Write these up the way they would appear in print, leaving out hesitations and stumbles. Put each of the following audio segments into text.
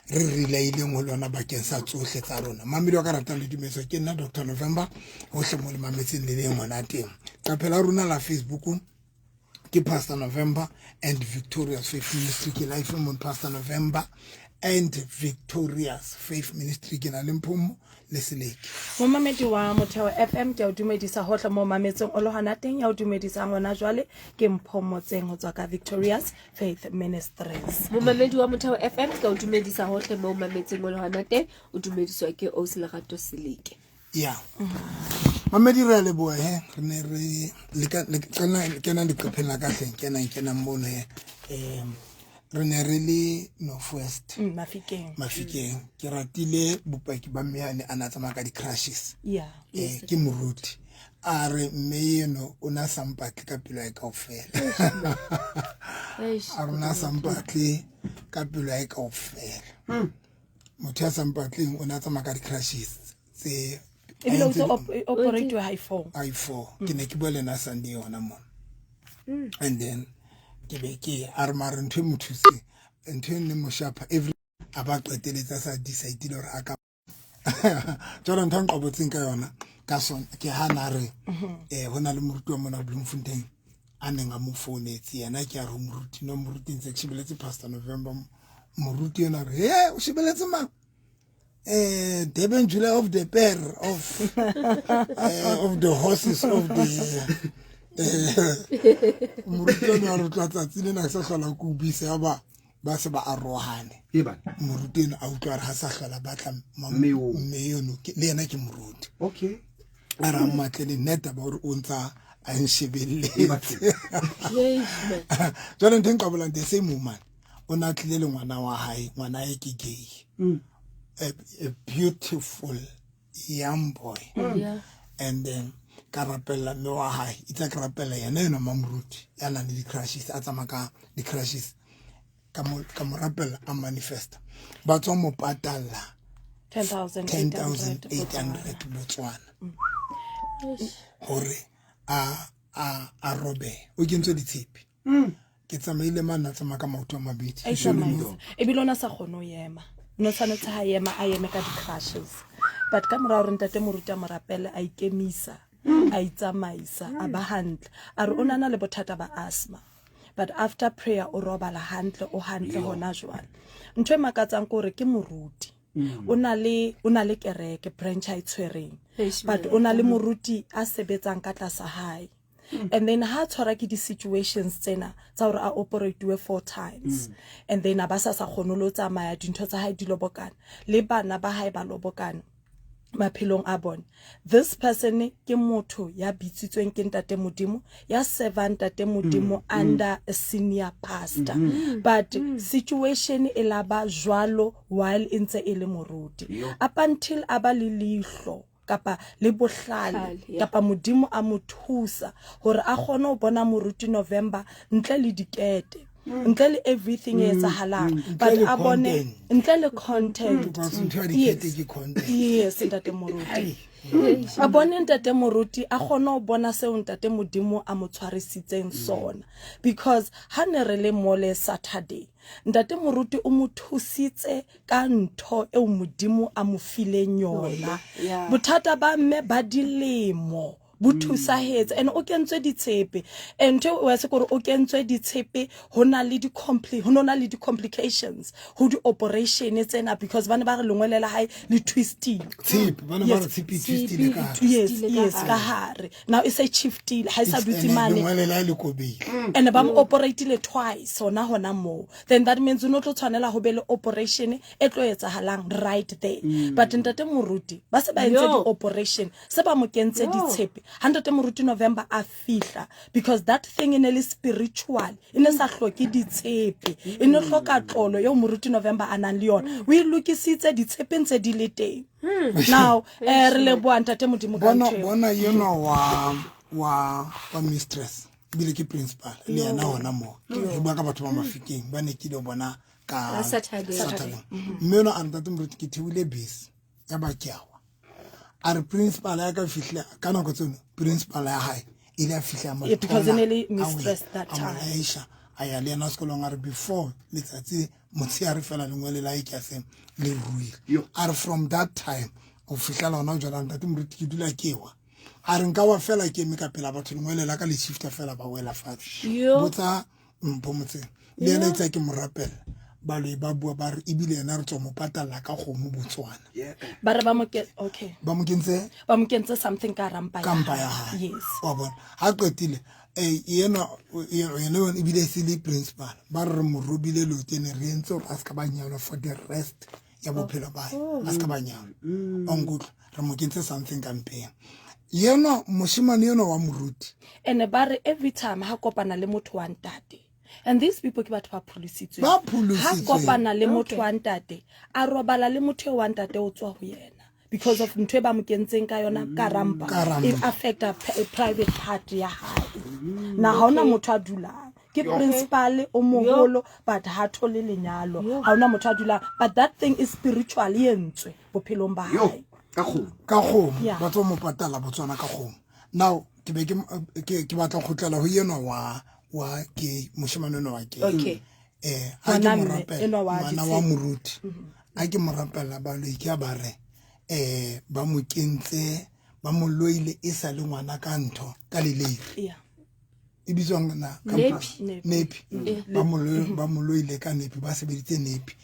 Re relaileng ho lona bakeng sa tsohle tsa rona. Mamedi wa ka ratang le dumetso, ke nna Dr November, hohle mo le mametseng le leng hona teng. Qaphela rona la Facebook ke Pastor November and Victorious Faith Ministry. Ke life mon Pastor November and Victorious Faith Ministry. Ke na le Mphomo le Seleke. Momamedi wa Motheo FM, ke a o dumedisa hohle mo mametseng o le hona teng. Ya o dumedisang hona jwale ke Mpho Motseng ho tswa ka Victorious Faith Ministries. Momamedi wa Motheo FM, ke a o dumedisa hohle mo mametseng o le hona teng. O dumediswa ke Ausi Lerato Seleke. Ya mamedi, re a leboha he. Re ne re kena leqepheng la ka hleng, kenang mono he. Re ne re le Northwest. Mafikeng. Mafikeng. Ke ratile bopaki ba mme ane a na tsamaya ka di-crushes. Yeah. Ke moruti a re mme eno o na sa mpatle ka pelo ya kaofela, a rona sa mpatle ka pelo ya kaofela. Motho ya sa mpatleng o ne a tsamaya ka di-crushes tse Ebile o tse operate high four. I four. Ke ne ke bua le ena Sunday yona mona, and then ke be ke a re mare ntho e mo thuseng, ntho e nne mo shapa every a ba qeteletse a sa decide hore a ka jalo. Ntho e nqabotseng ka yona ka sona ke ha na re ho na le moruti wa mona Bloemfontein a neng a mo founetse yena. Ke a re ho moruti, no moruti, ntse ke shebeletse Pastor November. Moruti ena re, he, o shebeletse mang? Durban July of the pair of the horses of the moruti ena a re tloha tsatsi lena ke sa hlola ke ubise ya ba ba se ba arohane. E bana. Moruti ena a utlwa re ha sa hlola batla Mme oo. Mme eno le yena ke moruti. A re a mmatle le nna ba gore o ntsa a E nshebelletse. Batho. Jwale ntho e nqabolang, the same woman o ne a tlile le ngwana wa hae. Ngwana e ke gay, a beautiful young boy. And then ka rapella mme wa hae, itse ke rapella yena ena mamoruti ya nang le di-crushes, a tsamaya ka di-crushes. Ka mo rapella, a manifesta, ba tswa mo patalla 10,800. 10,800 Botswana hore a robe o kentswe ditshepe. Ke tsamaile mane, a tsamaya ka maoto a mabedi. A itsamaisa ebile o ne a sa kgone ho ema, o ne tshwanetse ha ema a eme ka di-crushes, but ka mora hore ntate moruti a mo rapele, a ikemisa, a itsamaisa, a ba hantle. A re o na na le bothata ba asthma, but after prayer o robala hantle, o hantle hona jwale. Ntho e makatsang ke hore ke moruti, o na le kereke branch a e tshwereng, but o na le moruti a sebetsang ka tlasa hae, and then ha tshwara ke di-situations tsena tsa hore a operatiwe four times, and then a ba sa kgone le ho tsamaya, dintho tsa hae di lobokana le bana ba hae ba lobokana maphelong a bone. This person ke motho ya bitsitsweng ke ntate Modimo, ya servang ntate Modimo under a senior pastor, but situation e la ba jwalo while e ntse e le moruti, up until a ba le leihlo kapa le bohlale Bohlale, yeah. kapa Modimo a mo thusa hore a kgone ho bona moruti November ntle le dikete, ntle le everything e etsahalang, but le a bone content. Ntle le content. Because ntho ya dikete ke content. Yes, ntate moruti a bone ntate moruti, a kgone ho bona seo ntate Modimo a mo tshwarisitseng sona, because ha ne re le mole Saturday, ntate moruti o mo thusitse ka ntho eo Modimo a mo fileng yona. Bothata ba mme ba dilemo bo thusahetse and o kentswe ditshepe, and ntho e wa se kore o kentswe ditshepe, ho na le di-complications ho di-operation tsena, because ba ne ba re lengwele la hae le twistile. Tshepe ba ne ba re tshepe e twistile ka hare. Yes, ka hare. Now e se shiftile, ha e sa dutse mane. Lengwele la le kobile. And ba mo operatile twice hona moo. Then that means o no tlo tshwanela ho be le operation e tlo etsahalang right there, but ntate moruti ba se ba entse Yo. di-operation, se ba mo kentse Yo. ditshepe ha ntate moruti November a fihla, because that thing e ne le spiritual, e ne sa hloke ditshepe, e ne hloka tlolo eo moruti November a nang le yona. O e lokisitse, ditshepe ntse di le teng now. Re leboha ntate Modimo ka Bona ntho eo. Bona eno wa mistress, ebile ke principal le yena hona moo. Re bua ka batho ba Mafikeng ba ne ke ile bona ka Ka Saturday. Saturday. Mme ona a re, ntate moruti, ke theoile bese ya ba ke awa. A re principal ya ka fihle ka nako tseno, principal ya hae ile a fihla a mo Yeah, because e ne le thola, mistress that a mo time. laesha, a ya le yena sekolong. A re before letsatsi Motshehare fela lengwele la e ke a se le ruile. A re from that time go fihlela gona jwale, ntate moruti, ke dula ke wa. A re nka wa fela ke eme ka pela batho, lengwele la ka le shifta fela, ba wela fatshe. Botsa Mpho Motseng, le ena itse ke mo rapela. Baloi ba bua ba re ebile ena re tswa mo patalla ka kgomo Botswana. Ba re ba mo ke okay. Ba mo kentse, ba mo kentse something ka rampa. Ka mpa ya hae. Yes. Wa bona ha qetile yena yena ebile e se le principal, ba re re mo robile lotene, re entse gore a se ka ba nyalwa for the rest ya bophelo ba hae, a se ka ba nyalwa. Wa nkutlwa? Re mo kentse something ka mpeng, yena moshemane yena wa moruti. And ba re every time ha kopana le motho wa ntate, and these people ke batho ba pholositsweng, Ba pholositsweng. Ha kopana le motho wa ntate, a robala le motho eo wa ntate, o tswa ho yena because of ntho e ba mo kentseng ka yona ka rampa. Ka rampa. E affecta private part ya hae. Na ha hona motho a dulang, ke principal o moholo, but ha thole lenyalo, ha hona motho a dulang, but that thing is spiritual, e entswe bophelong ba hae. Ka kgomo. Ka kgomo. Ba tswa mo patala Botswana ka kgomo. Now ke be ke batla go khutlela ho enwa wa ke moshemane enwa wa ke. Ha ke Ngwana mo mme, rapela, enwa wa ngwana wa Ditshepe. moruti, ha ke mo rapela, baloi ke a ba re ba mo kentse, ba mo loile e sa le ngwana ka ntho ka leleiri. E bitswang na? Nepi. Nepi. Ba mo loile ka nepi, ba sebeditse nepi,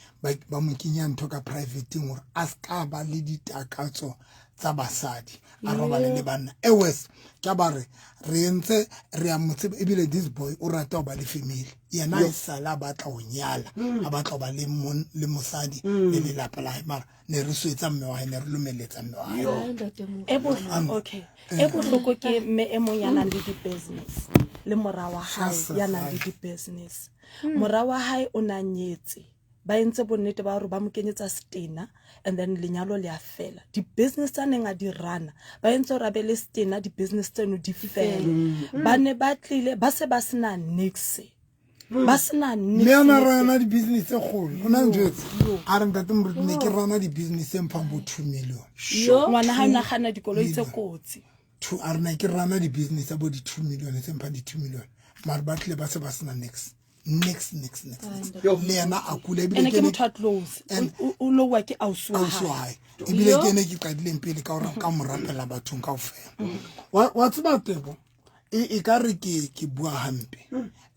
ba mo kenya ntho ka privateng hore a ska ba le ditakatso tsa basadi, a robale le banna. E worse ke ba re re entse re a mo tseba, ebile this boy o rata ho ba le family, yena e sala a batla ho nyala, a batla ho ba le le mosadi le lelapa la hae, mara ne re swetsa mme wa hae, ne re lomeletsa mme wa hae. Ai, ntate moruti. E okay, e bohloko ke mme e mong ya nang le di-business le mora wa hae, ya nang le di-business. Mora wa hae o na nyetse, ba entse bonnete ba hore ba mo kenyetsa stena, and then lenyalo le a fela. Di-business tsa neng a di rana, ba entse hore a be le stena, di-business tseno di fele. Ba ne ba tlile ba se ba sena nix, ba sena nix. Mme ana rana di-business tse kgolo, o na njwetse a re, ntate moruti, ne ke rana di-business tse mphang bo 2 million. Ngwana ha o nagana dikoloi tse kotsi. Two, a re ne ke rana di-business tsa bo di-2 million, tse mphang di-2 million, mare ba tlile ba se ba sena nix, nix, nix, nix, nix. Le yena a kula ebile Ene ke ke ne- motho a close, o lowa ke ausi wa ausi wa hae. hae, ebile ke ene ke qadileng pele ka gore ka mo rapela bathong kaofela. Wa tseba Tebo, e ka re ke bua hampe,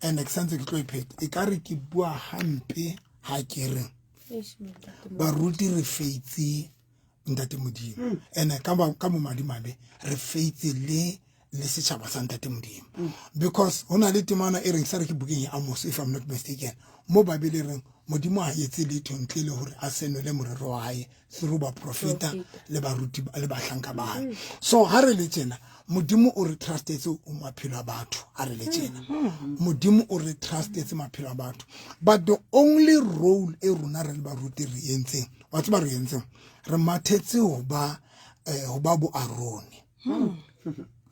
and ke santse ke tlo e pheta, e ka re ke bua hampe ha ke re Eish, ntate moruti. Baruti re feitse ntate Modimo, and ka bo madimabe re feitse le setšhaba sa ntate Modimo, because ho na le temana e reng, sa re ke bukeng ya Amos, if I'm not mistaken, mo Babele reng Modimo ha etse letho ntle le hore a senole morero wa hae through baprofeta le baruti le bahlanka ba hae. So ha re le tjena, Modimo o re trustetse o maphelo a batho. Ha re le tjena, Modimo o re trustetse maphelo a batho, but the only role e rona re le baruti re entseng, wa tseba re entseng, re mathetse ho ba bo Arone.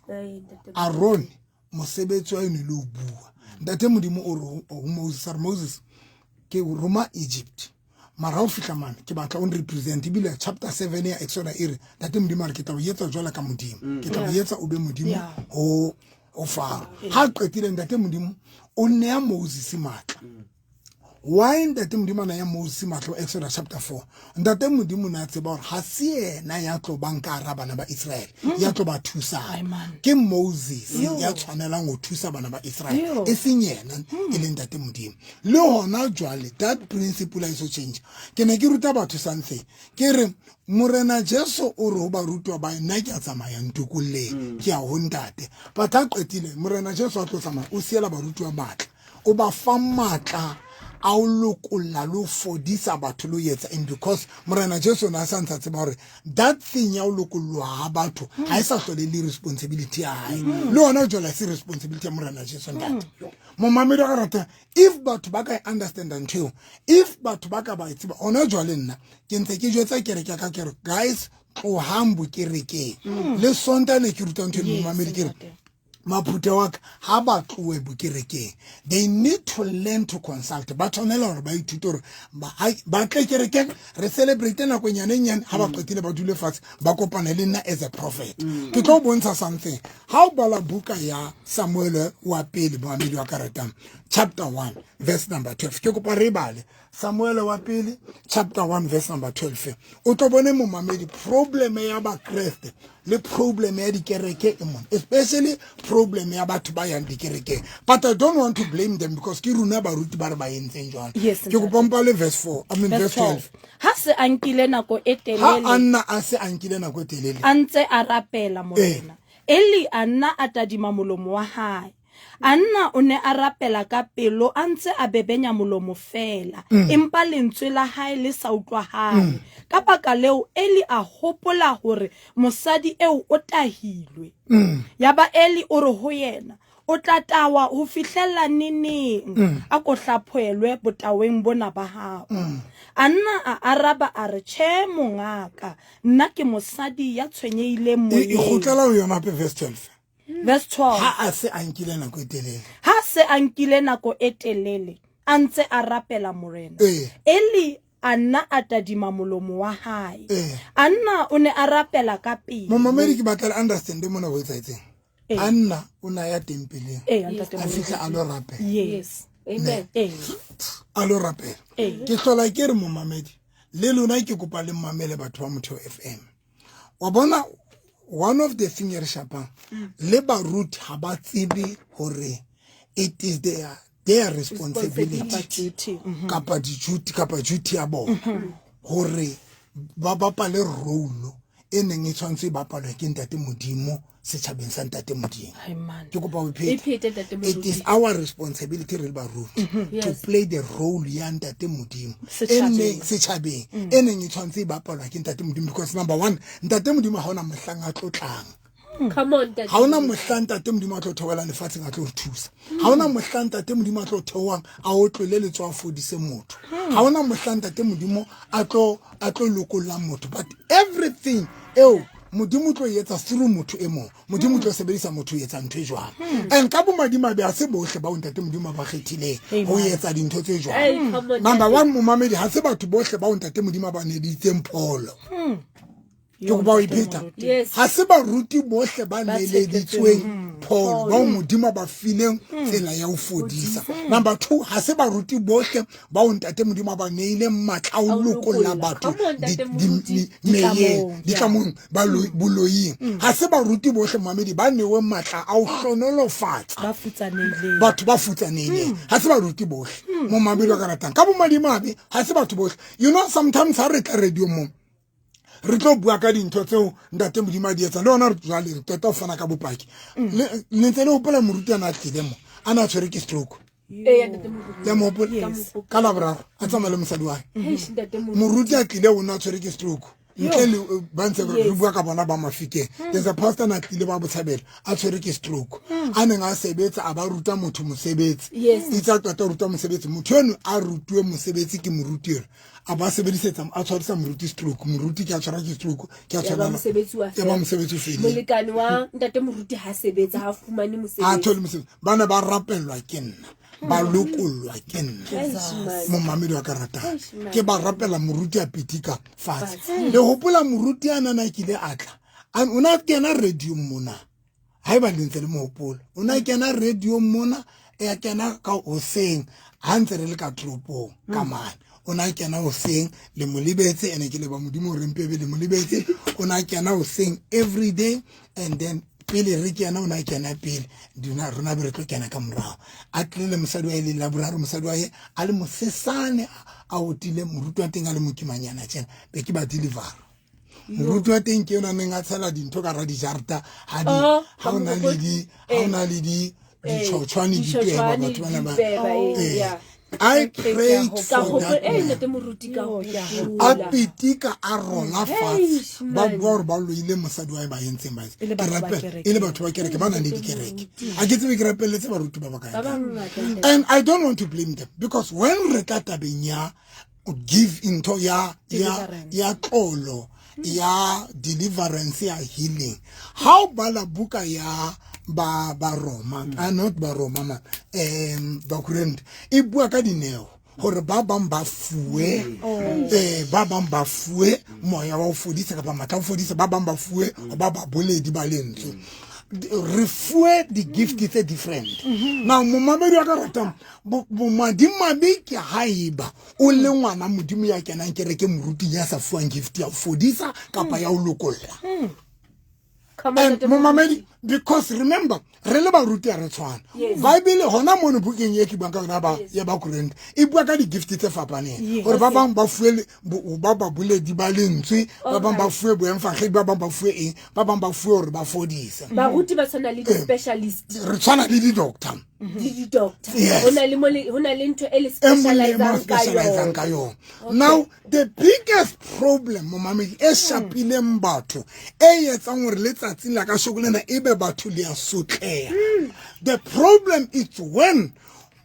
Ai, ntate. Arone mosebetsi wa ene le o bua. Ntate Modimo o re ho Moses, a re, "Moses, ke o roma Egypt, mara ha o fihla mane ke batla o represent." Ebile chapter 7 ya Exodus e re ntate Modimo a re, "Ke tla o etsa jwalo ka Modimo, ke tla o etsa o be Modimo ho Faro." Ha qetile, ntate Modimo o nea Moses matla. Why ntate Modimo a naya Moses matla? Exodus chapter 4, ntate Modimo ne a tseba gore ga se yena ya tlo bang ka hara bana ba Israel ya tlo ba thusang. Amen. Ke Moses ya tshwanelang ho thusa bana ba Israel, e seng yena e leng ntate Modimo. Le hona jwale that principle ha e so change. Ke ne ke ruta batho something, ke re Morena Jesu o re ho barutwa ba, "Nna ke a tsamaya, ntokolleng, ke ya ho ntate." But ha qetile Morena Jesu a tlo tsamaya, o siela barutwa matla, o ba fa matla a o lokolla le ho fodisa batho le ho etsa eng, because Morena Jesu o ne a sa ntsa tseba gore that thing ya ho lokolloha ha batho ha e sa hlole le responsibility ya hae. Le hona jwale ha se responsibility ya Morena Jesu. Ntate momamedi wa ka rata, if batho ba ka e understanda ntho eo, if batho ba ka ba e tseba hona jwale, nna ke ntse ke jwetsa kereke ya ka, ke re, "Guys, tlohang bokerekeng." Le Sonta ne ke ruta ntho e, momamedi, ke re, Ntate. Maphutha wa ka ha ba tlohe bokerekeng. They need to learn to consult. Ba tshwanela hore ba ithute hore ba tle kerekeng, re celebrate nako nyane nyane, ha ba qetile ba dule fatshe, ba kopane le nna as a prophet, ke tlo bontsha something. Ha o bala buka ya Samuel wa pele, moamedi wa ka ratang, chapter 1 verse number 12. Ke kopa re bale Samuel wa pele chapter 1 verse number 12. O tlo bone momamedi problem ya Bakreste le problem ya dikereke e mona, especially problem ya batho ba yang dikerekeng. But I don't want to blame them because ke rona baruti ba re ba entseng jwalo. Yes, Ke kopa mpa le verse 4, I mean verse 12. Ha se a nkile nako e Ha telele Anna a se a nkile nako e telele. a ntse a rapela Morena, Eli a nna a tadima molomo wa hae. Anna o ne a rapela ka pelo a ntse a bebenya molomo feela, empa lentswe la hae le sa utlwahale. Ka baka leo Eli a hopola hore mosadi eo o tahilwe. Yaba Eli o re ho yena, O tla tawa ho fihlella neneng? A ko hlaphohelwe botaweng bona ba hao. Anna a araba a re, Tjhe, mongaka, nna ke mosadi ya tshwenyehileng E moyeng. kgutlela ho yona hape verse 12. Verse 12. Ha a se a nkile nako e telele. Ha se a nkile nako e telele a ntse a rapela Morena, Ee. Eli a nna a tadima molomo wa hae. Ee. Anna o ne a rapela ka pelo. Momamedi ke batla le understand mona ho etsahetseng. Ee. Anna o ne a ya tempeleng. Ee, ntate A Moruti. fihla a lo rapela. Yes. Amen. Ee. A lo rapela. Ee. Ke hlola ke re momamedi le lona ke kopa le mmamele batho ba Motheo FM. Wa bona one of the thing e re shapang le baruti ha ba tsebe hore it is their responsibility Duty. Kapa di-duty kapa duty ya bona hore ba bapale role e neng e tshwanetse e bapalwe ke ntate Modimo setjhabeng sa ntate Modimo. Ai, man. Ke kopa o E phete. phete, ntate It is Moruti. our responsibility re le baruti to Yes. play the role ya ntate Modimo e Setjhabeng. neng setjhabeng e neng e tshwanetse e bapalwa ke ntate Modimo, because number one, ntate Modimo ha ona mohlang a tlotlang. Come on, ntate Ha ona Moruti. mohlang ntate Modimo a tlo theohelang lefatsheng a tlo re thusa. Ha ona mohlang ntate Modimo a tlo theohang a otlole letsoho a fodise motho. Ha ona mohlang ntate Modimo a tlo lokollang motho. But everything eo Modimo o tlo e etsa through motho e mong. Modimo o tlo sebedisa motho ho etsa ntho e jwalo. And ka bomadimabe ha se bohle bao ntate Modimo a ba kgethileng ho etsa dintho tse jwalo. Hey, come on, Number ntate. one, momamedi, ha se batho bohle bao ntate Modimo a ba needitseng pholo. Ke kopa ho e pheta. Yes. Ha se baruti bohle ba neleditsweng pholo bao Modimo a ba fileng tsela ya ho fodisa. Number two, ha se baruti bohle bao ntate Modimo a ba neileng matla a ho A ho lokolla lokolla. batho Come on, ntate Moruti. meyeng, Ditlamong, ditlamong, boloing. Ha se baruti bohle momamedi ba neweng matla a ho hlonolofatsa Ba futsanehileng. batho ba futsanehileng. Ha se baruti bohle momamedi wa ka ratang. Ka bomadimabe ha se batho bohle. You know, sometimes ha re tla radio mo re tlo bua ka dintho tseo ntate Modimo a di etsang, le hona re jwale re qeta ho fana ka bopaki. Le ntse le hopola moruti a na a tlile mo a na a tshwere ke stroke. Ee, ntate Moruti. Le mo hopola? Yes. Ka Laboraro a tsamaya le mosadi wa hae. Eish, ntate Moruti. Moruti a tlile o na a tshwere ke stroke. Ntle le ba ntse re bua ka bona ba Mafikeng. There's a pastor na tlile ba Botshabelo a tshwere ke stroke. A neng a sebetsa a ba ruta motho mosebetsi. Yes. Itse a qeta ho ruta mosebetsi, motho eno a rutuwe mosebetsi ke moruti eno. A ba sebedisetsa a tshwarisa moruti stroke. Moruti ke a tshwara ke stroke, ke a Ya ba tshwana mosebetsi wa ya ba fela. mosebetsi o fedile. Molekane wa ntate Moruti ha sebetsa, ha fumane Ha mosebetsi. thole mosebetsi. Ba ne ba rapellwa ke nna, ba lokollwa ke nna. Eish, man. Momamedi wa ka ratang. Eish, man. Ke ba rapela moruti a pitika fatshe. Le hopola moruti a nana kile a tla. O na kena radio mona. Haeba le ntse le mo hopola. O na kena radio mona, ya kena ka hoseng ha ntse re le ka toropong ka mane. O na kena hoseng le mo lebetse, ene ke leba Modimo hore mpebe le mo lebetse. O na kena hoseng every day, and then pele re kena o na kena pele. Dina rona be re tlo kena ka morao. A tlile le mosadi wa hae le Laboraro, mosadi wa hae a le mosesane a otile, moruti wa teng a le mokimanyana tjena, be ke ba deliver. Moruti wa teng ke yona neng a tshela dintho ka hara dijarta, ha di, Oh, ha o na le di, ha o na le di, ditjhotjhwane, ditweba, ditjhotjhwane, batho bana ba. dipeba, yeah. I prayed Ka for hopola, that man. ntate Moruti, ka A hopola. pitika a rola fatshe. Ba Eish, bua hore ba loile mosadi wa hae ba entseng ba etse. E le Ke batho ba rapela, kereke. e le batho ba kereke, ba nang le dikereke. Ha ke tsebe ke rapelletse baruti ba bakae. Ba bangata, ntate. And I don't want to blame them, because when re tla tabeng ya give into Deliverance. ya tlolo, ya deliverance, ya healing, ha o bala buka ya ba Roma, not ba Roma man, ba Korinthe, e bua ka dineo hore ba bang ba fuwe, ba bang ba fuwe moya wa ho fodisa kapa matla a ho fodisa, ba bang ba fuwe ho ba baboledi ba lentswe. Re fuwe di-gift tse different. Now momamedi wa ka ratang, bomadimabe ke haeba o le ngwana Modimo ya kenang kereke, moruting ya sa fuwang gift ya ho fodisa kapa ya ho lokolla. Come on, And Ntate momamedi, because remember, re le baruti a re tshwana. Bible hona mono bukeng e ke buang ka yona ba ya Bakorinthe e bua ka di-gift tse fapaneng, gore ba bangwe ba fuwe ba baboledi ba lentswe, ba bangwe ba fuwe boemfagedi, ba bangwe ba fuwe eng, ba bangwe ba fuwe gore ba fodise. Baruti ba tshwana le di-specialist. Re tshwana le di-doctor. Le di-doctor. Yes. Ho na le mo le- ho na le ntho e le E mong le e mong specializang ka specializang yona. Ka yona. Now the biggest problem, momamedi, e shapileng batho, e etsang gore letsatsing la ka shoko lena e be batho le a sotleha, the problem is when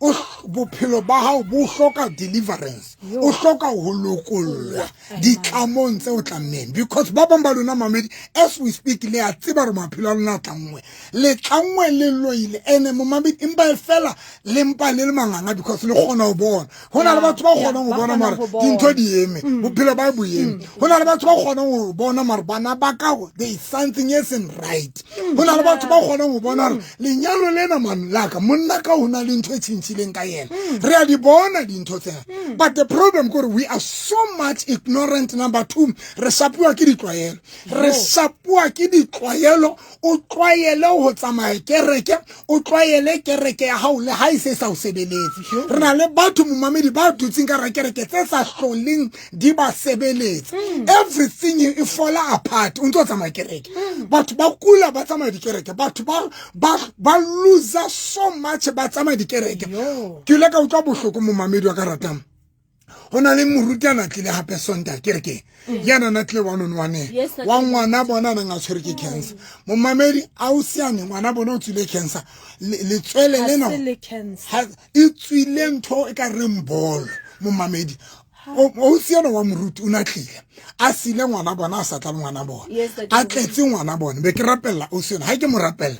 o bophelo ba hao bo hloka deliverance, o hloka ho lokollwa ditlamong tse o tlammeng, because ba bang ba lona mamedi, as we speak, le a tseba gore maphelo a lona a tlanngwe, le tlanngwe, le loile. Ene momamedi, empa e fela le mpa le le manganga, because le kgona ho bona. Ho na le batho ba kgonang ho ba bona kgonang mare ho bona. Dintho di eme, bophelo ba bo eme. Ho na le batho ba kgonang ho bona mare bana ba ka, there is something e seng right. Ho na le batho ba kgonang ho bona hore lenyalo lena man laka monna ka ho na le ntho e tjhentjhileng ka yena. Re a di bona dintho tsena, but the problem ke gore we are so much ignorant. Number two, re shapuwa ke ditlwaelo, re shapuwa ke ditlwaelo. O tlwaele ho tsamaya kereke, o tlwaele kereke ya hao le ha e se sa o sebeletse. Re na le batho, momamedi, ba dutseng ka hara kereke tse sa hloleng di ba sebeletse. Everything e fola apart, o ntso tsamaya kereke. Batho ba kula, ba tsamaya dikereke. Batho ba loser so much, ba tsamaya dikereke. Ke ile ka utlwa bohloko, momamedi wa ka ratang. Ho na le moruti a na tlile hape Sonta kerekeng, ya na na tlile one on one wa ngwana bona a neng a tshwere ke cancer. Momamedi, ausiane ngwana bona o tswile cancer letswele Ha lena se le cancer. E tswile ntho e ka reng bolo. Momamedi, ausi ena wa moruti o na tlile a sile ngwana bona, a sa tla le ngwana bona, Yes, a tletse ngwana bona. Be ke rapella ausi ena. Ha ke mo rapella,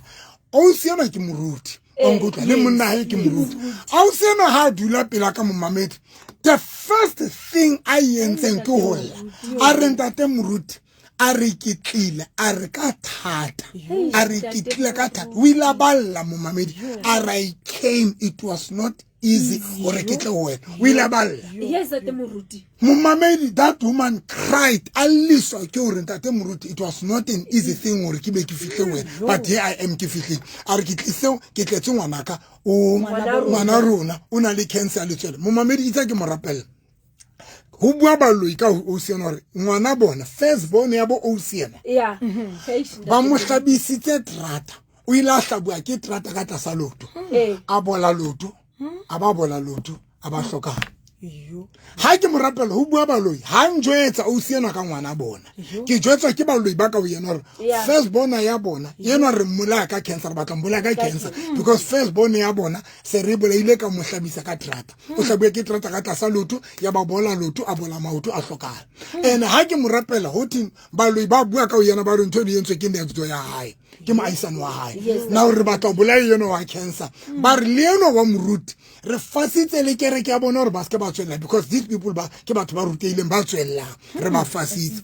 ausi ena ke moruti, o nkutlwa, le monna hae ke moruti. Ausi ena ha a dula pela ka, momamedi, the first thing a e entseng ke ho lla. A re, "Ntate moruti," a re, "ke tlile," a re, "ka thata," a re, "ke tlile ka thata." O ile a balla, momamedi. A re, "I came, it was not easy hore ke tle ho wena." O ile a balla. Yes, Ntate Moruti. Momamedi, that woman cried, a lliswa ke hore, "Ntate moruti, it was not an easy thing hore ke be ke fihle wena, but here I am, ke fihlile." A re, "Ke tlise, ke tletse ngwanaka o ngwana rona o na le cancer ya letswele." Momamedi, itse ke mo rapella, ho bua baloi ka ausi ena hore ngwana bona, first born ya bo ausi ena, Eish, ba Ntate mo hlabisitse trata. O ile a hlabuwa ke trata ka tlasa loto. A bola loto, a ba bola loto, a ba hlokana. Ha ke mo rapela, ho bua baloi. Ha njwetsa ausi ena ka ngwana bona, ke jwetswa ke baloi ba ka ho yena hore first born ya bona enwa re mmolaya ka cancer, re batla mmolaya ka cancer, because first born ya bona se re bolaile ka mo hlabisa ka trata. O hlabuwe ke trata ka tlasa loto, ya ba bola loto, a bola maoto, a hlokala. And ha ke mo rapela, ho theng baloi ba bua ka ho yena, ba re ntho e di entswe ke next door ya hae, ke moahisane wa hae. Now re batla ho bolaya eno wa cancer. Ba re le eno wa moruti re fasitse le kereke ya bona hore ba seke ba tswella, because these people ba ke batho ba rutehileng, ba tswellang, re ba fasitse.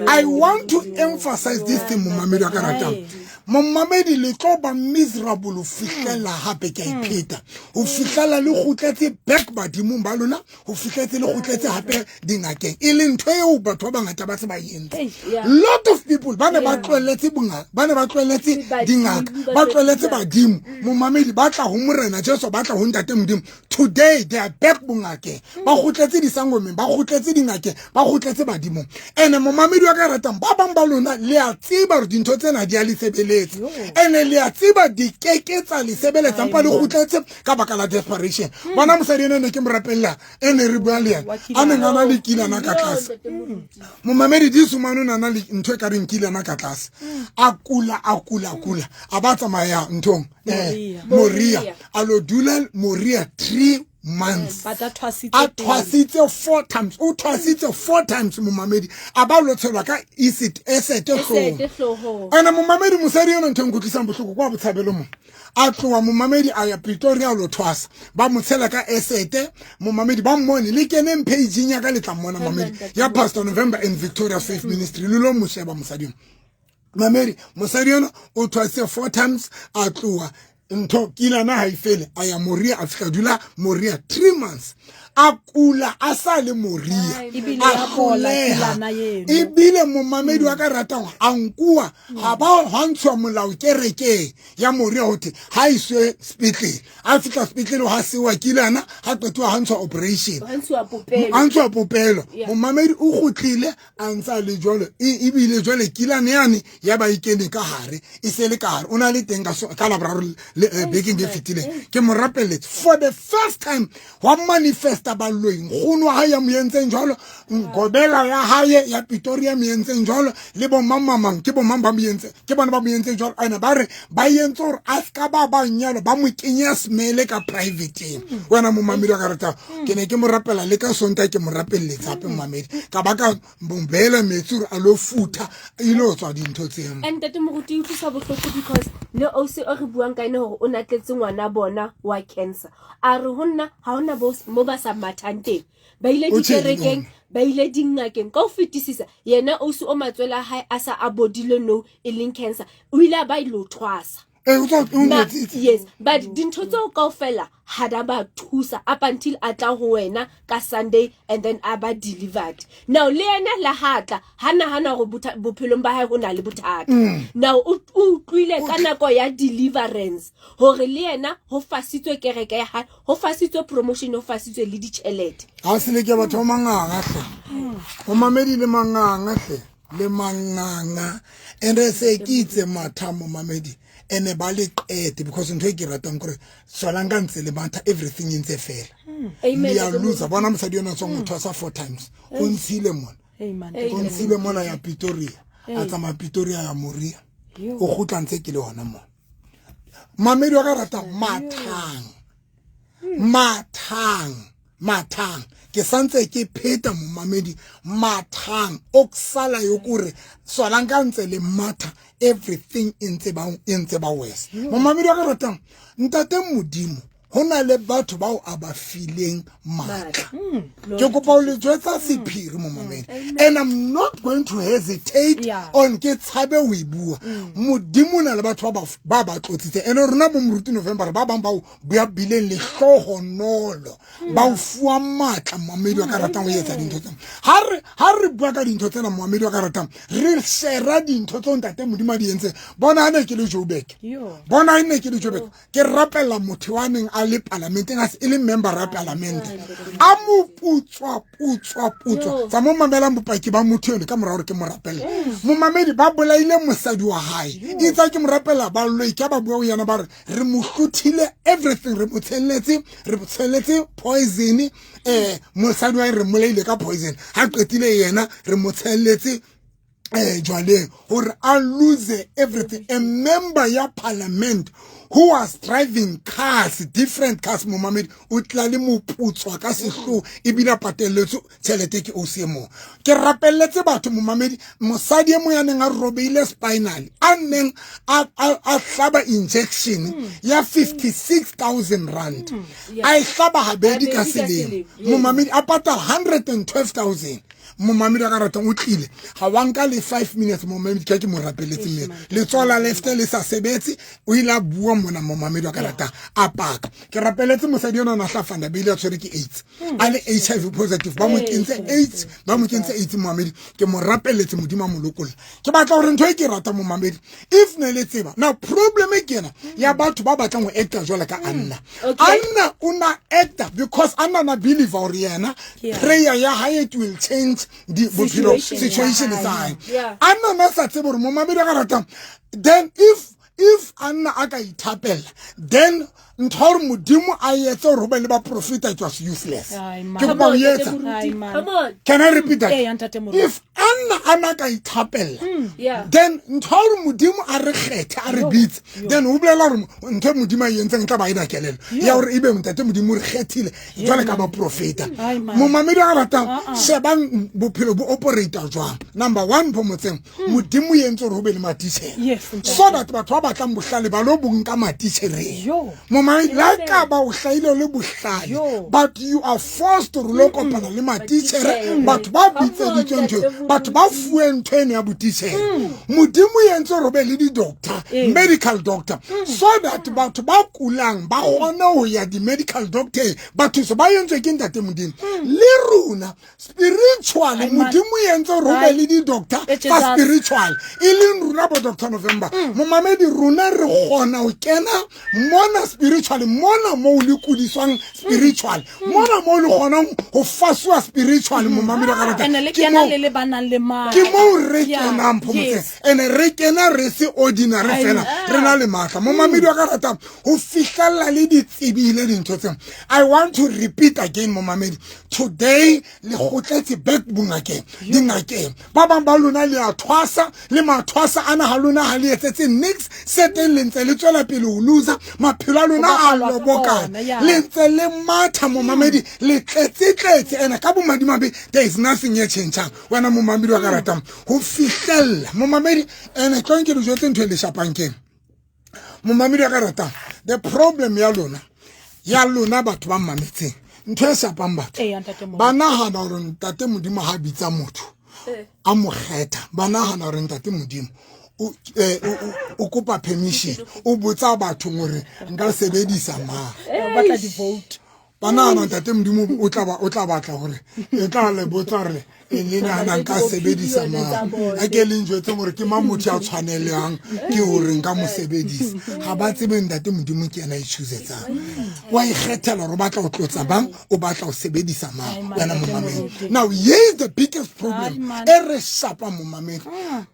I want to emphasize this thing, momamedi wa ka ratang. Momamedi, le tlo ba miserable ho fihlela, hape ke a ipheta, ho fihlela le kgutletse back badimong ba lona, ho fihletse le kgutletse hape dingakeng, e leng ntho eo batho ba bangata ba se ba entse. Lot of people ba ne ba tlohelletse bongaka, ba ne ba tlohelletse Badimo, dingaka, ba ba tlohelletse tlohelletse badimo, momamedi, ba tla ho Morena Jesu, ba tla ho Ntate Modimo. Today they are back bongakeng, ba kgutletse disangomeng, ba kgutletse dingakeng, ba kgutletse badimong. Ene momamedi wa ka ratang, ba bang ba lona le a tseba hore dintho tsena di a le sebeletsa, ene le a tseba di keke tsa le sebeletsa, mpa le kgutletse ka baka la desperation. Bona mosadi ene ne ke mo rapella, e ne re bua le yena, a neng a na le kilana ka tlase. Ntate Moruti. Momamedi, di sumane o na na le ntho e ka reng kilana ka tlase. A kula, a kula, a kula, a ba tsamaya nthong, Moria. Moria. Moria. A lo dula Moria 3 months. But a thwasitse A pele. thwasitse four times, o thwasitse four times, momamedi. A ba lo tshelwa ka acid, acid hloohong. Esete hloohong. Ene momamedi, mosadi ena, ntho e nkutlwisang bohloko kwa Botshabelo mo a tloa, momamedi, a ya Pretoria, a lo thwasa, ba mo tshela ka acid. Momamedi, ba mmone, le keneng pageng ya ka, le tla mmona, mamedi, ya Pastor November and Victoria Faith Ministry, le lo mo sheba mosadi. Mamedi, mosadi ena o thwasitse four times, a tloha ntho kilana ha e fele, a ya Moria, a fihla dula Moria 3 months, a kula a sa le Moria. Ebile A ya bola hloleha. kilana eno. Ebile momamedi wa ka ratang a nkuwa ga ba gwa ntshiwa molao kerekeng ya Moria gothe ga iswe sepetlele. A fitlha sepetlele, ga sewa kilana, ga qetiwa ga ntshiwa operation. Ga ntshiwa popelo. A ntshiwa popelo. Momamedi o kgutlile a ntse a le jalo, ebile jwale kilane yane ya ba e kene ka gare, e se le ka gare. O na le teng ka Laboraro bekeng e fetileng, ke mo rapeletse for the first time wa manifesta baloi. Nkgono wa hae ya mo entseng jwalo, ngobela ya hae ya Pretoria mo entseng jwalo, le bo mang mamang ke bo mang ba mo entseng, ke bona ba mo entseng jwalo. Ene ba re ba entse gore a ska ba ba nyalo, ba mo kenya smele ka privateng. Wena momamedi wa ka rata, ke ne ke mo rapela le ka Sonta, ke mo rapeletse gape momamedi, ka ba ka mo beela metsi gore a lo futha, ile go tswa dintho tseo. And ntate moruti, e utlwisa bohloko because le ausi o re buang ka ene gore o ne a tletse ngwana bona wa cancer, a re ho nna ha hona mo ba sa mathang teng, ba ile O tjheng, dikerekeng, ba ile dingakeng ka ho fetisisa. Yena ausi o matswele a hae a sa a bodile no e leng cancer, o ile a ba ilo thwasa. Ee, o tswa- o Yes, but dintho tseo kaofela ha da ba thusa up until a tla ho wena ka Sunday and then a ba delivered. Now le yena le ha tla ha nahana hore bophelong ba hae ho na le bothata. Now o utlwile ka nako ya deliverance hore le yena ho fasitswe kereke ya hae, ho fasitswe promotion, ho fasitswe le ditjhelete. Ga se le ke batho ba manganga hle, o mamedi, le manganga hle, le manganga. And se ke itse matha, momamedi, ene ba le qete because ntho e ke ratang kore tswalang ka ntse le matha, everything e ntse fela. Amen. Le a loser. Bona mosadi yona tswang o thwasa four times, o ntshile mona. Amen. O ntshile mona ya Pretoria, a tsamaya Pretoria ya Moria, o kgutla ntse ke le hona mona. Mamedi wa ka rata, mathang, mathang, mathang. Ke santse ke pheta, momamedi, mathang. O sala yo kore swalang ka ntse le matha, everything e ntse ba worse. Momamedi wa ka ratang, ntate Modimo ho na le batho bao a ba fileng matla. Ke kopa ho le jwetsa sephiri, momamedi, and I'm not going to hesitate on ke tshabe ho e bua. Modimo o na le batho ba tlotsitseng, and rona bo moruti November, ba bang bao ba bileng lehlohonolo ba o fuwa matla, momamedi wa ka ratang, ho etsa dintho tsena. Ha re bua ka dintho tsena, momamedi wa ka ratang, re shera dintho tseo ntate Modimo a di entseng. Bona ha ne ke le Joburg, bona ha ne ke le Joburg, ke rapela motho wa neng a le palamenteng, a se e le member ya palamente, a mo putswa, putswa, putswa. Tsa mo mamelang bopaki ba motho eno ka mora hore ke mo rapelle, momamedi. Ba bolaile mosadi wa hae itse ke mo rapela. Baloi ke ba bua ho yena, ba re re mo hlothile everything, re mo tshelletse poison. Mosadi wa hae re molaile ka poison, ha qetile yena re mo tshelletse jwaleng hore a lose everything. A member ya parliament who was driving cars, different cars, momamedi, o tla le moputswa ka sehloho, ebile a patelletswe tjhelete ke oc mo. Ke rapelletse batho, momamedi, mosadi e mong ya neng a robeile spinal, a neng a hlaba injection ya 56 000 rand, a e hlaba habedi ka Habedi ka selemo. selemo, Momamedi, a patala 112 000. Momamedi a ka ratang, o tlile ga wa nka le 5 minutes, momamedi, ke mo rapeletse mme letsoho la left le sa sebetse. O ile a bua mona, momamedi wa ka ratang, a paka. Ke rapeletse mosadi ena, o na hlafanda bile a tshwere ke AIDS, a le HIV positive, ba mo kentse AIDS, ba mo kentse AIDS, momamedi. Ke mo rapeletse, Modimo a mo lokolla. Ke batla gore ntho e ke ratang, momamedi, if ne le tseba now, problem e ke ena ya batho ba batlang ho acta jwale ka Anna. Anna o na acta because Anna na believe gore yena prayer ya hae, it will change the bophelo, Situation ya situation hae. sa hae. Anna na sa tsebe gore, momamedi a ka ratang, then if Anna a ka ithapela, then ntho ya gore Modimo a etse gore ho be le baprofeta, it was useless. Ai, man. Ke Come kopa ho on, Ntate etsa. Moruti. Ai, man. Come on. Can I repeat that? Ee, Ntate Moruti. If Anna ana ka ithapella, then ntho ya gore Modimo a re kgethe, a re bitse, then o bolela gore ntho e Modimo a e entseng e tla ba ena kelelo ya gore ebe ntate Modimo o re kgethile jwale ka baprofeta. Ai, man. Momamedi a ratang, shebang bophelo bo operata jwang. Number one, pho motseng Modimo o entse gore ho be le matitjhere Yes, ntate. so that batho ba batlang bohlale ba lo bonka matitjhereng. Yo. Momamedi. Momamedi, la ka ba o hlahile o le bohlale, but you are forced hore o lo kopana le matitjhere, batho ba bitseditsweng ntho eo, batho ba fuweng ntho eno ya botitjhere. Modimo e entse hore o be le di-doctor, medical doctor, so that batho ba kulang ba kgone ho ya di-medical doctor, ba thuswe. Ba entswe ke Ntate Modimo. Le rona spiritually, Modimo e entse hore o be le di-doctor tsa spiritual, e leng rona bo Doctor November. Momamedi, rona re kgona ho kena mona spiritually, mona moo le kudiswang spiritual, mona moo le kgonang ho fasuwa spiritually. Momamedi wa ka rata, And le kena le le ba nang le matla. Ke moo re kenang, Phomotse, ene re kena re se ordinary fela, re na le matla. Momamedi wa ka rata, ho fihlella le di tsebile dintho tseo. I want to repeat again, momamedi, today le kgotletse back bongakeng, dingakeng. Ba bang ba lona le a thwasa, le mathwasa ana ha lona ha le etsetse nix se teng, le ntse le tswela pele ho loser, maphelo a lona a lobokana, le ntse le matha, momamedi, le tletse-tletse, ene ka bomadimabe there is nothing e changeng. Wena momamedi wa ka ratang, ho fihlella, momamedi, ene tlong ke le jwetse ntho e le shapang keng. Momamedi wa ka ratang, the problem ya lona, ya lona batho ba mmametseng, ntho e shapang batho, Ee, ntate Modimo. Ba nahana hore Ntate Modimo ha bitsa motho a mo kgetha, ba nahana hore Ntate Modimo o kopa permission, o botsa batho hore nka sebedisa mang. Ba batla di-vote. Ba nahana Ntate Modimo o tla batla hore e tla le botsa hore e le nahana nka sebedisa mang, a ke le njwetse hore ke mang motho ya tshwanelehang ke hore nka mo sebedisa. Ga ba tsebe Ntate Modimo ke yena e choosetsang, wa ikgethela hore o batla ho tlotsa bang, o batla ho sebedisa mang. Wena momamedi, now here is the biggest problem e re shapang, momamedi.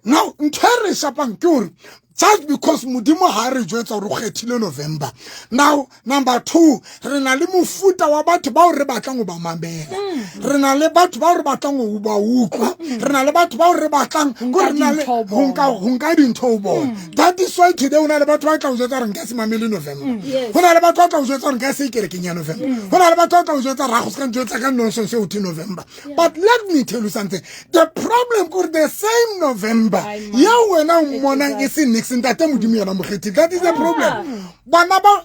Now ntho e re shapang ke hore just because Modimo ha re jwetsa hore o kgethile November, now number two, re na le mofuta wa batho bao re batlang ho ba mamela, re na le batho bao re batlang ho ba utlwa, re na le batho bao re batlang ko re na le dintho ho ho nka bona. Ho nka dintho ho bona. That is why today ho na le batho ba tla o jwetsa hore nka se mamele November. Ho na le batho ba tla o jwetsa hore nka se kerekeng ya November. Ho na le batho ba tla o jwetsa hore ha go se ka njwetsa ka nonsense eo thwe November. But let me tell you something, the problem kore the same November Ai, man. ya wena o mmonang e se nix, Ntate Modimo yona mokgethi. That is the problem. Bana ba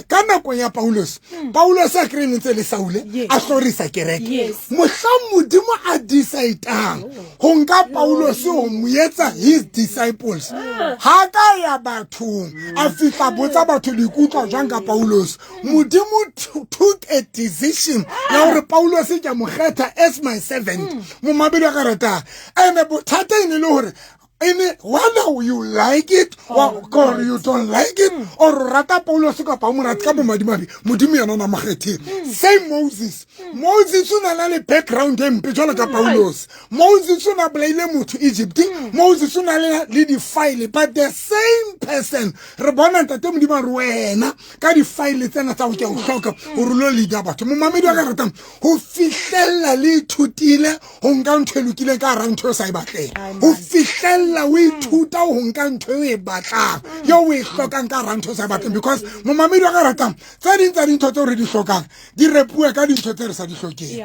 ka nako ya Paulus, Paulus a kry ntse le Saule a hlorisa kereke. Mohlang Modimo a decidang ho nka Paulus ho mo etsa his disciples, ha ka ya bathong a fihla botsa batho le ikutlwa jwang ka Paulus. Modimo took a decision ya hore Paulus ke a mo kgetha as my servant. Momamedi wa ka ratang, ene bothata e ne le hore ene whether you like it or you don't like it, or o rata Paulus kapa o mo rate, ka bomadimabe Modimo yena o na mo kgethile. Same Moses. Moses o na na le background e mpe jwalo ka Paulus. Moses o na bolaile motho Egypt. Moses o na le di-file, but the same person re bona Ntate Modimo a re wena ka di-file tsena tsa go ke o hloka gore o lo leader batho. Momamedi wa ka ratang, ho fihlella le ithutile ho nka ntho e lokileng ka hara ntho e sa e batleng, ho fihlella o ithuta ho nka ntho e o e batlang, eo o e hlokang ka hara ntho e sa e batleng, because momamedi wa ka ratang, tse ding tsa dintho tseo re di hlokang di repuwe ka dintho tse re sa di hlokeng,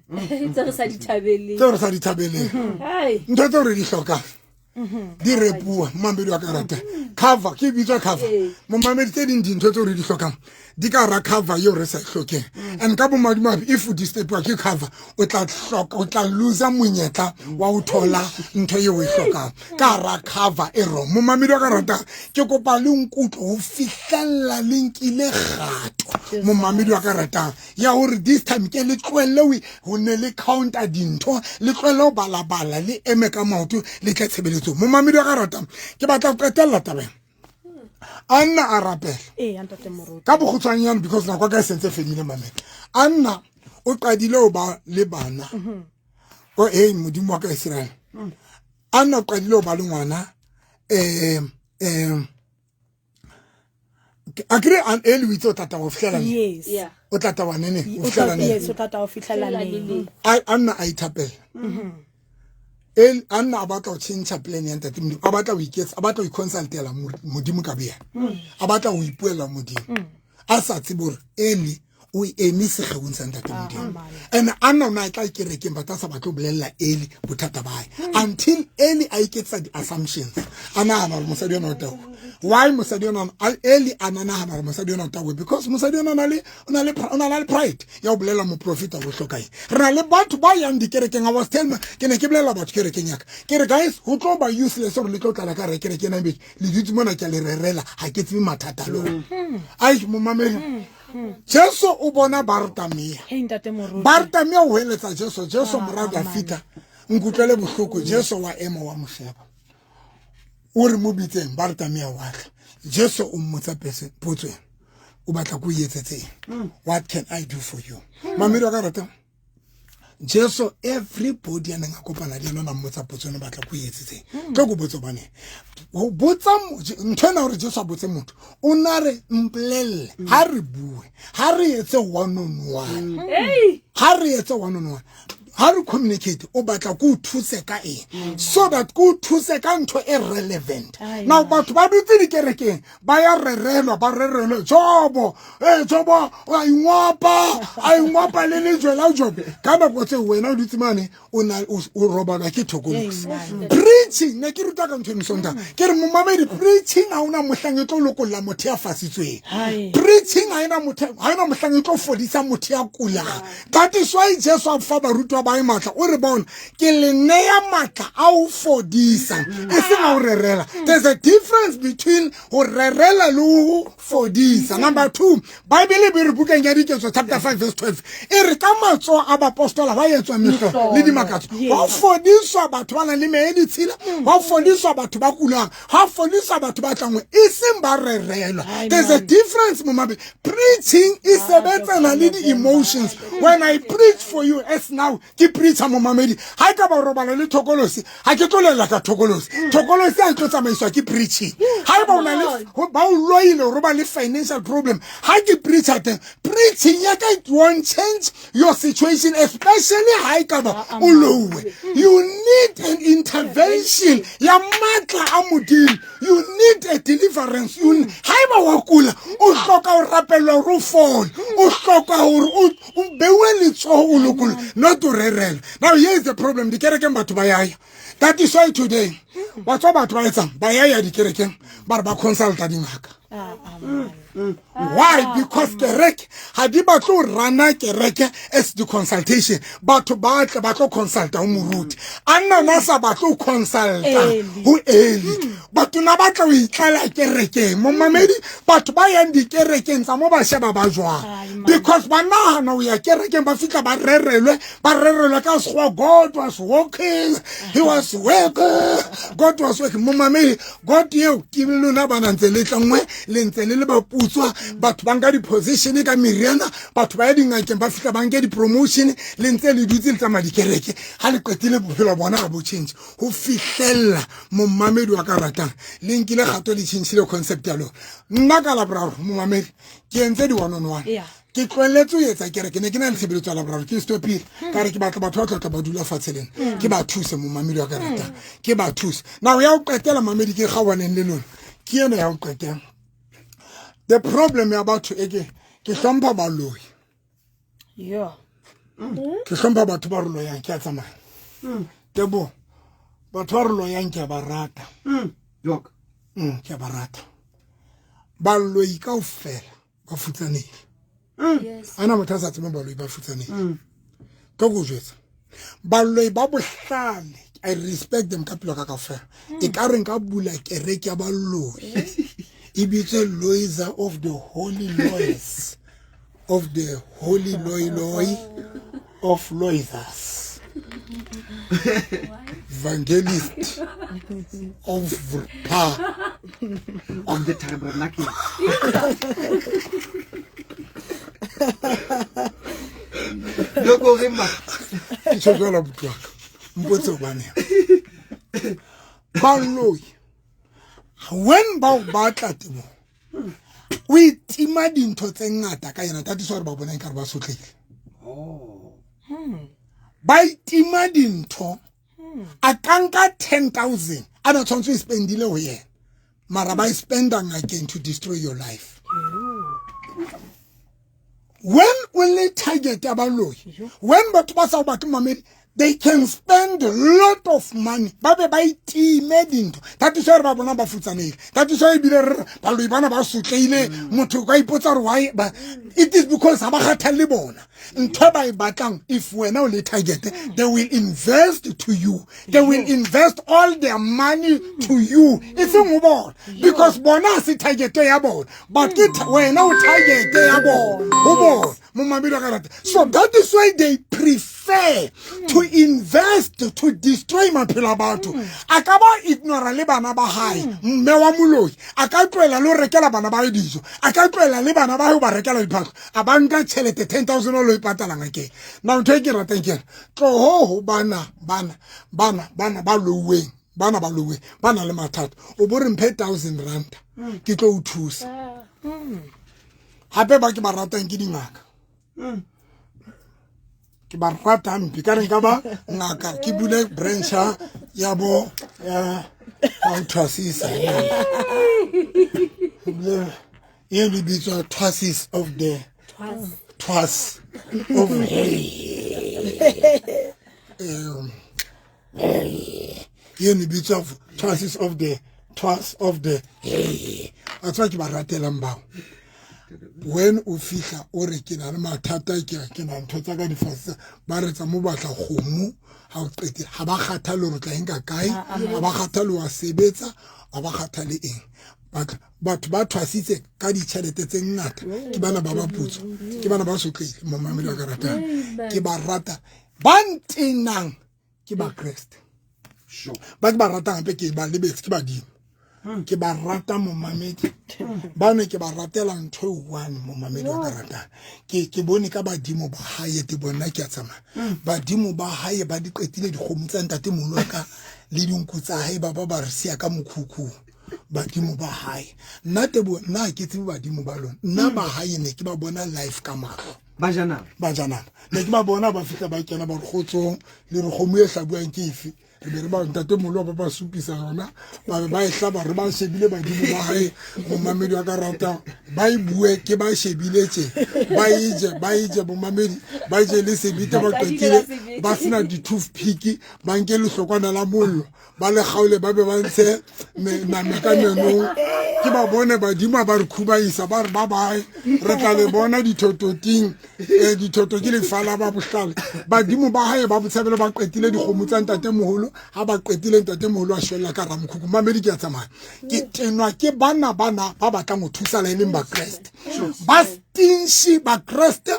Tse re sa di thabeleng. Tseo re sa di thabeleng. Hai. Ntho tseo re di hlokang di repuwa, momamedi wa ka rata, cover ke bitswa cover. Momamedi, tse ding dintho tseo re di hlokang di ka hara cover eo re sa e hlokeng, and ka bomadimabe if o disturbiwa ke cover, o tla hloka, o tla loser monyetla wa ho thola ntho eo o e hlokang ka hara cover e wrong. Momamedi wa ka ratang, ke kopa le nkutlo ho fihlella le nkile kgato, momamedi wa ka ratang, ya hore this time ke le tlohelle ho ne le counter dintho, le tlohelle ho balabala, le eme ka maoto, le tle tshebeletsong. Momamedi wa ka ratang, ke batla ho qetella tabeng. Anna a rapela. Ee, ntate Moruti. Ka bokgutshwanyane, because nako ya ka e sentse fedile, mamela. Anna o qadile ho ba le bana. O hey, Modimo wa ka Israel, Anna o qadile ho ba le ngwana. Akere Eli o itse o tla taba ho fihlela neng? Yes. O tla taba nene ho O fihlela tla- neng? Yes, o tla tla ho fihlela Fihlela neng. neng. Anna a ithapela. El Anna a batla ho tjhentjha plan ya Ntate Modimo, a batla ho iketsa, a batla ho iconsultela Modimo ka boyena, a batla ho ipuela Modimo, a sa tsebe hore Eli O eme segeong sa Ntate Modimo. And Anna o ne a tla kerekeng, but a sa batle ho bolella Eli bothata ba hae. Until Eli a iketsa di-assumptions. A nahana hore mosadi ona o tauwe. Why mosadi ona, Eli a na nahana hore mosadi ona o tauwe? Because mosadi ona o na le, o na le, o na le pride ya ho bolella moprofeta hore o hloka eng. Re na le batho ba yang dikerekeng. I was telling, ke ne ke bolella batho kerekeng ya ka. Ke re, guys, ho tlo ba useless hore le tlo tlala ka hara kereke ena ebe le dutse mona ke a le rerela, ha ke tsebe mathata a lona. Ai, momamedi. Jesu o bona Bartamea. Hey, Ntate Moruti. Bartamea o heletsa Jesu, Jesu mora Dafita, nkutlwele bohloko. Jesu wa ema wa mo sheba. O re mo bitseng, Bartamea wa tla. Jesu o mmotsa potso ena. O batla ko etsetseng? What can I do for you? Mamedi wa ka rata. Jesu, everybody a neng a kopana le ena o na mmotsa potso ena, o batla ko etsetseng? Tlo ko botse hobane ho botsa ntho ena hore Jesu a botse motho, o na re mpolelle, ha re bue, ha re etse one on one. Ha re etse one on one. Ha re communicate, o batla ko o thuse ka eng? So that ko o thuse ka ntho e relevant. Now batho ba dutse dikerekeng, ba ya rerelwa, ba rerelwe Jobo, Jobo a ingwapa, a ingwapa le lejwe la Jobo. Ka nako tseo wena o dutse mane, o na o robalwa ke thokolosi. Preaching, ne ke ruta ka ntho e Sontaga. Ke re momamedi, preaching ha ona mohlang e tlo lokolla motho ya fasitsweng. Preaching ha ena motho, ha ena mohlang e tlo fodisa motho ya kulang. That is why Jesu a fa barutwa ba hae matla. O re bona, ke le neya matla a ho fodisa, e seng a ho rerela. There's a difference between ho rerela le ho fodisa. Number 2, Bible e be re bukeng ya Diketso chapter 5 verse 12, e re ka matsoho a bapostola ba etswa mehlolo le dimakatso. Ho fodiswa batho ba nang le meya e ditshila, ho fodiswa batho ba kulang, ho fodiswa batho ba tlangwe, e seng ba rerelwa. There's a difference, momabe. Preaching e sebetsana le di-emotions. When I preach for you as now, ke preacher momamedi, ha e ka ba o robala le thokolosi, ha ke tlo lela ka thokolosi. Thokolosi ha e tlo tsamaiswa ke preaching. Ha eba o na le, ho, ba o loile hore o ba le financial problem, ha ke preacher teng, preaching ya ka it won't change your situation, especially ha e ka ba o louwe. You need an intervention ya matla a Modimo. You need a deliverance. You ha eba wa kula, o hloka ho rapellwa hore o fole, o hloka hore o beuwe letsoho o lokollwe, not o rerelwe. Now here is the problem, dikerekeng batho ba yaya. That is why today, wa tswa batho ba etsang, ba yaya dikerekeng, ba re ba consulta dingaka. Why? Because kereke ha di batle ho rana kereke as the consultation. Batho ba tle ba tlo consulta ho moruti. Anna na sa batle ho consulta ho Eli. Batho na batla ho itlela kerekeng. Momamedi, batho ba yang dikerekeng tsa mo ba sheba ba jwang? Because ba nahana ho ya kerekeng ba fihla ba rerelwe, ba rerelwe ka sekgowa, God was walking, he was working, God was working. Momamedi, God eo ke lona ba ntse le tlangwe, le ntse le le ba putswa, batho ba nka di-position ka meriana, batho ba ya dingakeng ba fihla ba nke di-promotion, le ntse le dutse le tsamaya dikereke. Ha le qetile bophelo bona ga bo change. Ho fihlella momamedi wa ka ratang, le nkile kgato le change-ile concept ya lona. Nna ka Laboraro, momamedi, ke entse di one on one. Ke tlohelletse ho etsa kereke, ne ke na le tshebeletso ya Laboraro, ke stopile. Ka re ke batla batho ba tlo tla ba dula fatshe le nna. Ke ba thuse, momamedi wa ka ratang. Ke ba thuse. Now ya ho qetela, mamedi, ke kgaohaneng le lona. Ke ena ya ho qetela. The problem ya batho e ke hlompha baloi. Ke hlompha batho ba re loyang, ke a tsamaya. Tebo, batho ba re loyang ke a ba rata. Ke a ba rata. Baloi kaofela ba futsanehile. Ana motho a sa tsebe baloi ba futsanehile. Ka go jwetsa. Baloi ba bohlale, I respect them ka pelo ka kaofela. E ka re nka bula kereke ya baloi. E bitswe Loiza of the Holy Lois. Of the Holy Loi Loi of Loizas. Evangelist of Pa. Of the tabernacle. Loko re ma. Ke tjho jwalo abuti wa ka. Mpotse hobane. Baloi. When ba o batla temo, o itima dintho tse ngata ka yena. That is why ba bona ekare ba sotlehile. Ba itima dintho. A ka nka 10,000 a na tshwanetse o e spendile ho yena, mara ba e spenda ngakeng to destroy your life. When o le target ya baloi, when batho ba sa o batle, mamedi, they can spend a lot of money, ba be ba itime dintho. That is why re ba bona ba futsanehile. That is why ebile re re baloi bana ba sotleile. Motho ka ipotsa gore why ba, it is because ha ba kgathalle bona ntho e ba e batlang. If wena o le target, they will invest to you, they will invest all their money to you, e seng ho bona, because bona ha se target ya bona, but ke wena o target ya bona ho bona, momamedi wa ka rata. So that is why they prefer to invest to destroy maphelo a batho. A ka ba ignora le bana ba hae. Mme wa moloi a ka tlohela le ho rekela bana ba hae dijo, a ka tlohela le bana ba hae ho ba rekela diphahlo, a ba nka tjhelete 10 000 o lo e patala ngakeng. Na ntho e ke ratang ke ena, tloho ho bana bana bana bana ba louweng, bana ba louweng, ba na le mathata, o bo re mphe R1000 ke tlo o thusa. Hape ba ke ba ratang ke dingaka, ke ba rata hampe ka re nka ba ngaka, ke bule branch ya bo ya ho thwasisa e le bitswa thwasis of the thwas of e ne bitswa thwasis of the thwas of the a tswa. Ke ba ratelang bao. When o fihla o re ke na le mathata, ke na ntho tsa ka difase, ba re tsa mo batla kgomo. Ha o qetile, ha ba kgathale hore o tla enka kae, ha ba kgathale wa sebetsa, ha ba kgathale eng. Batho ba thwasitse ka ditjhelete tse ngata ke bana ba baputso, ke bana ba sotlehile. Momamedi wa ka ratang, ke ba rata. Ba ntenang ke Bakreste. Ba ke ba ratang hape, ke ba lebetse, ke badimo. Ke ba rata, momamedi. Ba ne ke ba ratela ntho e one, momamedi wa ka ratang. Ke bone ka badimo ba hae te bona ke a tsamaya. Badimo ba hae ba di qetile dikgomo tsa ntate moholo wa ka le dinku tsa hae, ba ba ba re siya ka mokhukhung. Badimo ba hae, nna Tebo, nna ha ke tsebe badimo ba lona. Nna ba hae ne ke ba bona live ka mahlo. Ba ja nama. Ba ja nama. Ne ke ba bona ba fihla, ba kena, ba re kgotsong, le re kgomo e hlabuwang ke efe? Re be re ba ntate moholo ba ba supisa yona, ba be ba e hlaba, re ba shebile badimo ba hae. Momamedi wa ka ratang, ba e bue ke ba shebile tje, ba e je, ba e je, momamedi, ba je le sebete. Ba qetile ba sena di-toothpick, ba nke lehlokwana la mollo, ba le kgaole, ba be ba ntshe nama ka menong. Ke ba bone badimo ba re khubaisa, ba re ba bae, re tla le bona dithototing. Dithoto ke lefa la ba bohlale. Badimo ba hae ba botshabelo ba qetile dikgomo tsa ntate moholo. Ha ba qetile, ntate moholo a shwella ka ramokhukhu. Mamedi, ke a tsamaya. Ke tenwa ke bana bana ba batlang ho thusa la e leng Bakreste, ba stingy. Bakreste,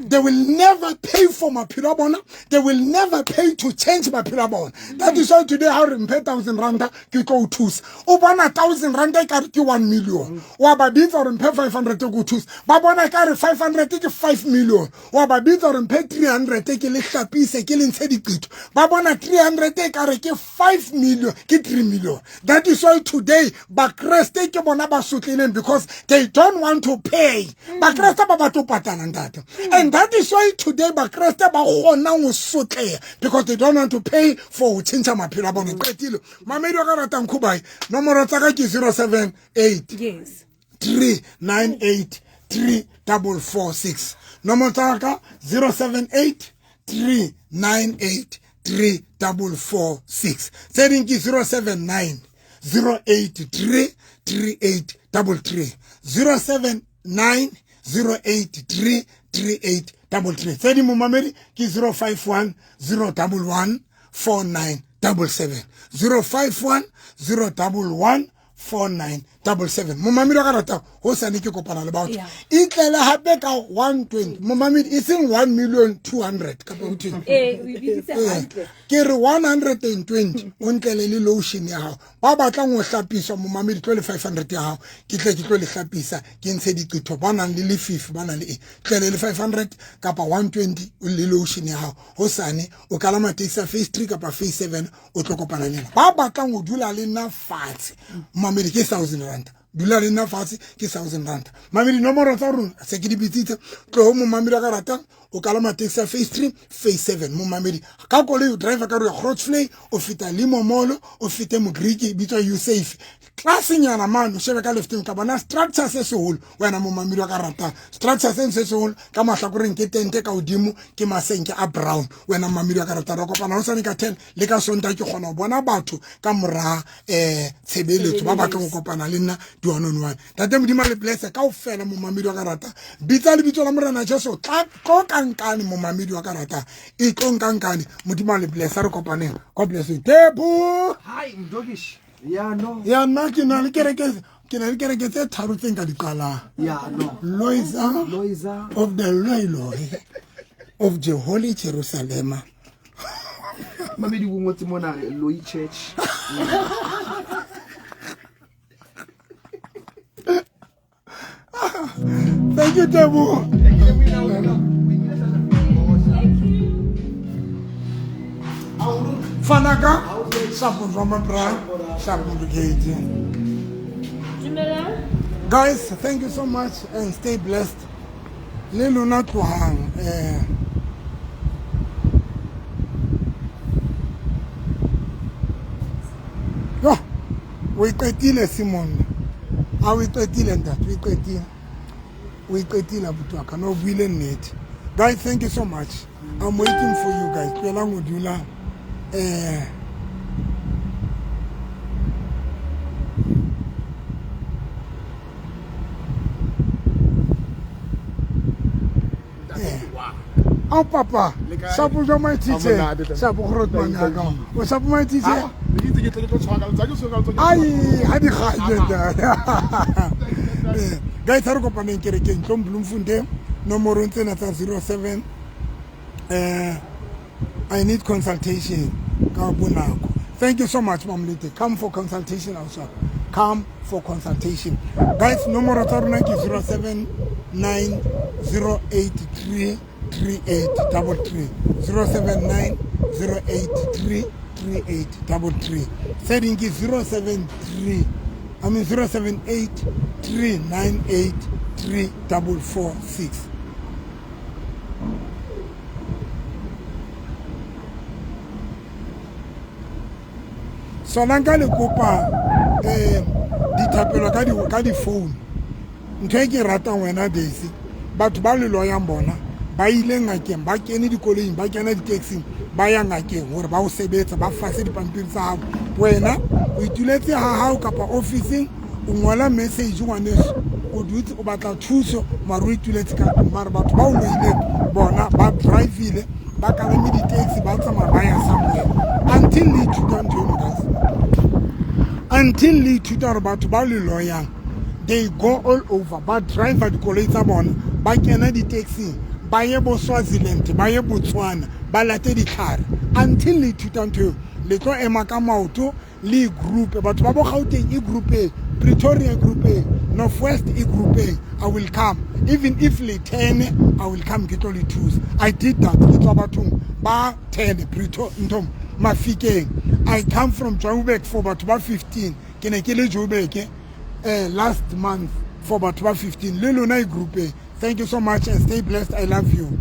they will never pay for maphelo a bona, they will never pay to change maphelo a bona. That is why today ha re mphe R1000 ke tlo o thusa, o bona R1000 e kare ke 1 million. Wa ba bitsa gore mphe 500 ke o thusa, ba bona ka re 500 ke 5 million. Wa ba bitsa gore mphe 300 ke le hlapise, ke le ntshe diqito, ba bona 300 e kare ke 5 million, ke 3 million. That is why today Bakreste ke bona ba sotlileng, because they don't want to pay. Bakreste ba batlo patala, ntate. And that is why today Bakreste ba kgonang ho sotleha, because they don't want to pay for ho tjhentjha maphelo a bona. Qetile, mamedi wa ka ratang, khubai. Nomoro tsa ka ke 078 398 3446. Nomoro tsa ka 078 398 3446. Tse ding ke 079 083 3833, 079 083 3833. Tse ding, momamedi, ke 051 011 4977, 051 011 4977. Momamedi wa ka rata, ho sane ke kopana le batho. Itlele hape ka 120, momamedi, e seng 1 million 200 kapa ho thweng. Ee, o e biditse hantle. Ke re 120, o ntlele le lotion ya gago. Ba batlang ho hlapiswa, momamedi, tlo le 500 ya gago, ke tle ke tlo le hlapisa, ke ntshe diqitho. Ba nang le lefifi, ba nang le eng, tlele le 500 kapa 120 le lotion ya gago. Ho sane o kalama taxi ya phase 3 kapa phase 7, o tlo kopana le nna. Ba batlang ho dula le nna fatshe, momamedi, ke R1000. Dula le nna fatshe ke 1000 rand. Mamedi nomoro tsa rona se ke di bitsitse. Tloho momamedi wa ka ratang o kalama taxi ya phase 3 phase 7 momamedi ka koloi o driver ka re Grootvlei o feta Limo Mall o fete Mogriki bitswa you safe tlasenyana mane o shebe ka lefteng ka bona structure se seholo wena momamedi wa ka ratang structure seno se seholo ka mahlakoreng ke tente ka godimo ke masenke a brown wena momamedi wa ka ratang re kopana go sane ka 10 le ka sonta ke kgona go bona batho ka mora um tshebeletso ba batla go kopana le nna di one on one tate modimo a le blesse ka ofela momamedi wa ka rata bitsa lebitso la morena jesu tla tlo kankane momamedi wa ka rata e tlo nkankane modimo a le blesse re kopaneng god bless you tebo Hi, Mdogish. Ya no. Ya nna ke na le kereke ke na le kereke tse tharo tse nka di qalang. Ya no. Loisa Loisa of the Loiloi of the Holy Jerusalem. Mamedi o ngotse mona re Loi Church. Thank you, Tebo. Fana ka shapo jwa mabra shapo brigade. Guys, thank you so much and stay blessed. Le lona tlohang eh Yo, o e qetile Simon. A o e qetile ntate, o e qetile. O e qetile abuti wa ka, no o buile nnete. Guys, thank you so much. I'm waiting for you guys. Tlohelang ho dula eh Ao papa, shapo jwa my teacher. Shapo grot manyaka. O shapo my teacher. Ai, ha di gaje da. Guys, ha re kopaneng kerekeng tlong Bloemfontein nomorong tsena tsa 07 I need consultation ka bonako. Thank you so much Mamlete. Come for consultation also. Come for consultation. Guys, nomoro tsa rona ke 079 083 3833. 079 083 3833. Tse ding ke 073 I mean 078 398 3446. Sona nka le kopa um dithapelo ka di-phone ntho e ke ratang wena Daisy batho ba le loyang bona ba ile ngakeng ba kene dikoloing ba kena di-taxing ba ya ngakeng gore ba o sebetsa ba fase dipampiri tsa gago wena o ituletse ga gago kapa officing o ngola message ngwaneso o dutse o batla thuso mare o ituletse ka tlung mare batho ba o loileng bona ba drivile ba kalame di-taxi ba tsamaya ba ya somewhere until le ithuta ntho eno guys until le ithuta gore batho ba le loyang they go all over ba driver dikoloi tsa bona ba kena di-taxing ba ye bo Swaziland ba ye Botswana ba late ditlhare until le ithuta ntho eo le tlo ema ka maoto le igroupe batho ba bo Gauteng e groupeng Pretoria e groupeng North West e groupeng I will come even if le ten I will come ke tlo le thusa I did that ke tswa bathong ba ten Pretoria ntho Mafikeng I come from Joburg for batho ba 15 ke ne ke le Joburg last month for batho ba 15 le lona e groupeng thank you so much and stay blessed I love you.